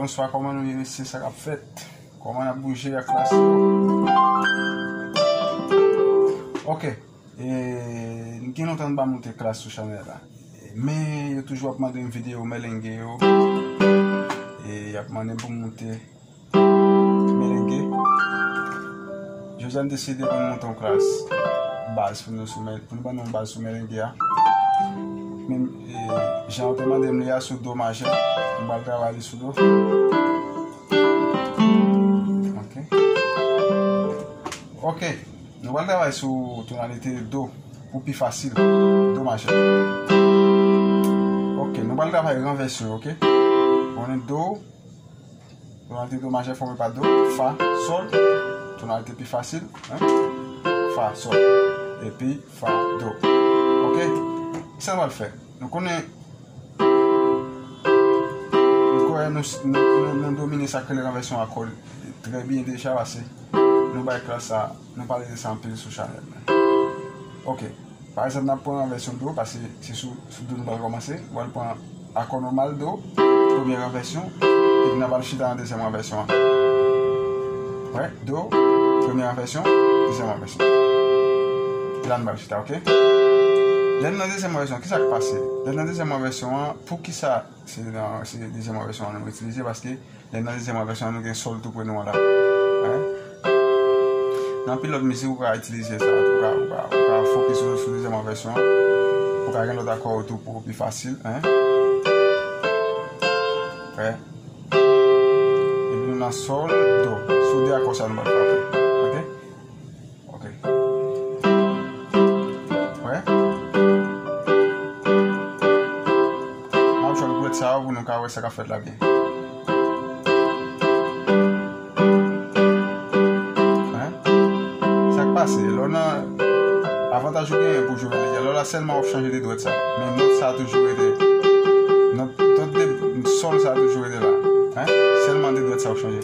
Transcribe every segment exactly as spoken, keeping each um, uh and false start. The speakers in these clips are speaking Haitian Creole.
Bonswa, kòman nou ye, mesye? Sa k ap fèt? Kòman n ap bouje ak klas yo? Ok. E, gen lontan m pa monte klas sou chanèl la. Men yo toujou ap mande m videyo melenge yo. E y ap mande m pou m monte melenge. Jodi a m deside pou m monte yon klas baz pou nou sou mel-, pou nou ban nou yon baz sou melenge a. Men, e, jan yo te mande m li a sou do majè, m pral travay li sou do. Ok. Ok. Nou pral travay sou tonalite do pou pi fasil. Do majè. Ok, nou pral travay ranvèsyon, ok? Konnen do, tonalite do majè fòme pa do, fa, sòl, tonalite pi fasil, en? Fa, sòl, epi fa, do. Ok? Kisa nou pral fè? Nou konnen, nou konnen nou, nou, nou, nou domine sa k rele ranvèsyon a kò trè byen deja, paske nou bay klas sa, nou pale de sa anpil sou chanèl la. Ok. Pa egzanp, n ap pran ranvèsyon do, paske se sou, sou do nou pral kòmanse. Nou pral pran akò nòmal do, premye ranvèsyon, epi n ap al chita nan dezyèm ranvèsyon an. Wè, do, premye ranvèsyon, dezyèm ranvèsyon. E la n pral chita, ok? Lè n nan dezyèm ranvèsyon, kisa k pase? Lè n nan dezyèm ranvèsyon an, poukisa se nan, se dezyèm ranvèsyon an nou itilize? Paske lè n nan dezyèm ranvèsyon an, nou gen sòl tou pre nou an la. Wè. Nan anpil lòt mizik, ou ka itilize sa, ou ka, ou ka, ou ka fokis sou, sou dezyèm ranvèsyon an. Ou ka gen lòt akò yo tou pou pi fasil, en. Wè. Epi nou nan sòl, do. Sou de akò sa nou pral frape. Ok? Ok. Wè. M ap jwe dwèt sa yo pou nou ka wè sa k ap fèt la byen. Wè. Sa k pase, lè w nan, avantaj ou genyen pou jwe melenge a, lè w la sèlman w ap chanje de dwèt sa. Men nòt sa toujou rete. Nòt, nòt de sòl sa toujou rete la. Wè. Sèlman de dwèt sa w ap chanje.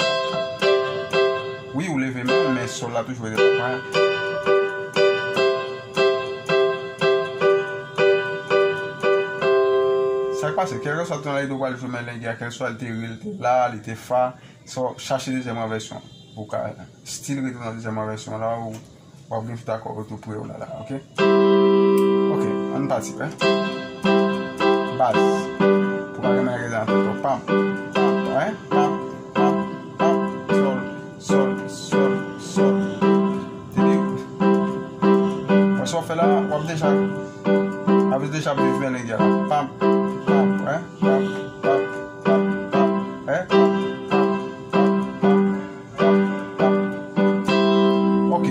Wi, ou leve men w, men sòl la toujou rete la. Sa k pase, kèlkeswa tonalite ou pral jwe melenge a, kèlkeswa l te re, l te la, li te fa, sa w chache dezyèm ranvèsyon. Ou ka still rete nan dezyèm ranvèsyon la, ou w ap gen tout akò yo tou pre w la, la, ok? Ok, ann pati, wè. Baz. Pou pa gen melenge nan tèt ou. Pam, pam, wè? Pam, pam, pam, sòl, sòl, sòl, sòl. Depi, wè sa w fè la, w ap deja, w ap deja viv melenge a la. Pam, pam, wè? Pam, pam, pam, pam, wè? Pam, pam, pam, pam, pam, pam. Ok.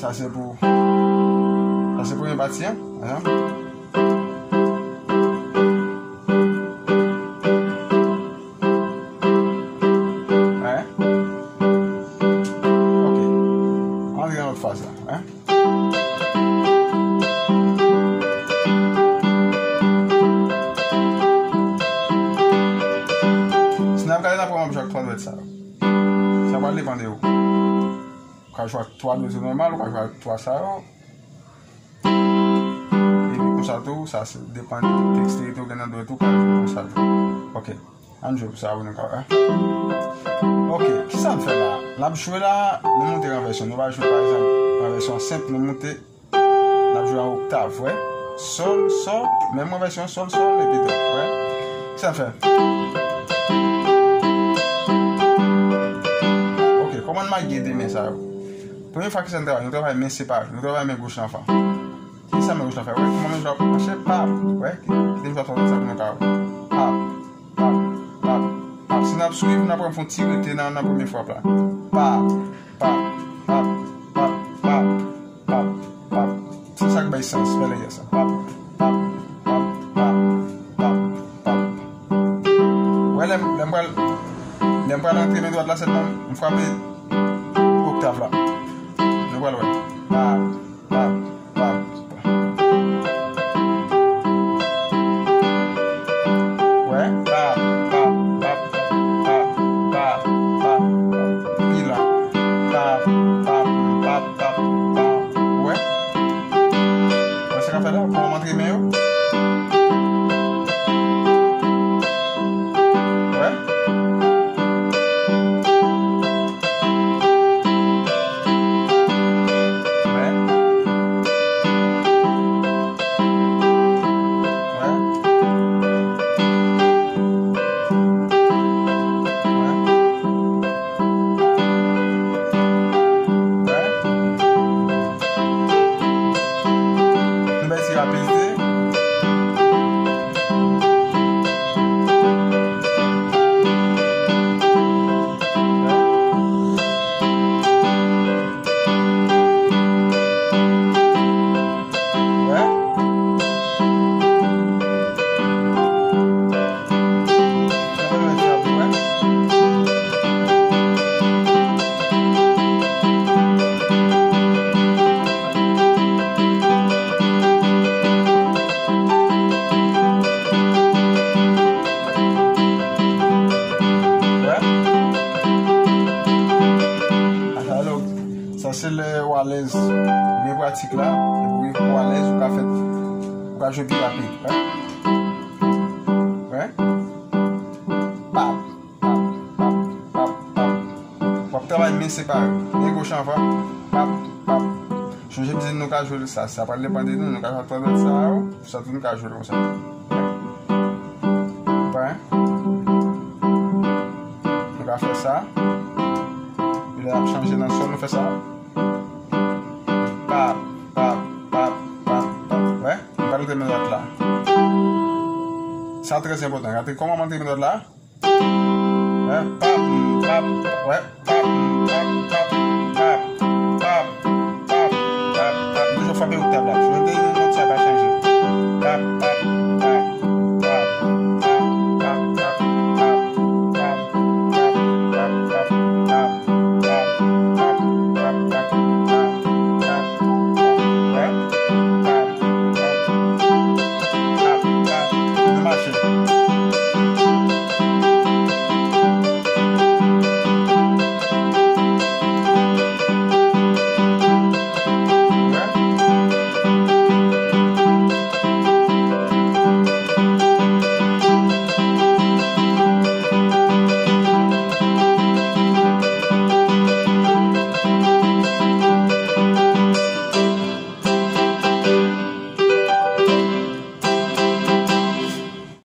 Sa se pou, sa se premye pati an. Hein? Hein? Ok. Ann antre nan lòt faz la, hein? Si n ap gade, n ap wè m ap jwe ak twa dwèt sa yo. Sa pral depann de ou. Ou ka jwe ak twa dwèt yo nòmal, ou ka jwe ak twa sa yo. Epi konsa tou, sa se depann de teksterite ou gen nan dwèt ou, ou ka jwe konsa tou. Ok. Ann jwe pou sa pou nou ka wè. Ok, kisa n fè la? N ap jwe la, nou monte ranvèsyon. Nou pa jwe, pa egzanp, ranvèsyon senp, nou monte, n ap jwe an oktav, wè. Sòl, sòl, menm ranvèsyon, sòl, sòl, epi do, wè. Kisa n fè? Ok, kòman n maye de men sa yo? Premye fwa, kisa n travay? Nou travay men separe, nou travay men goch lan anvan. Kisa men goch lan fè? Wè kòman men goch lan ap mache? Pap. Wè, kite m fè sa pou nou ka wè. Pap, pap, pap, pap. Si n ap swiv, n ap wè m fè yon ti rete nan, nan premye frap la. Pap, pap, pap, pap, pap, pap, pap. Se sa k bay sans, fè lè sa. Pap, pap, pap, pap, pap, pap. Wè, lè m, lè m pral, lè m pral antre men dwat la sèlman, m frape oktav la. Nou pral wè. Pap, pap, pap, pap. Wè, pap, pap, pap, pap, pap, pap, pap. Pi lwen. Pap, pap, pap, pap, pap. Wè? Wè sa k ap fèt la? Kòman m antre men yo? Wè? Jwe pi rapid, wè. Wè. Pap, pap, pap, pap, pap. W ap travay men separe. Men goch anvan. Pap, pap. Chonje m di nou ka jwe sa. Sa pral depann de nou. Nou ka jwe ak twa dwèt sa yo. Sa tou nou ka jwe konsa. Wè. Nou ka fè sa. Epi lè y ap chanje nan sòl, nou fè sa. Pap, pap, pap, pap, pap. Wè. M pral antre men dwèt la. Sa trè enpòtan. Gade kòman m antre men dwèt la. Wè, pap, pap, wè, pap, pap, pap.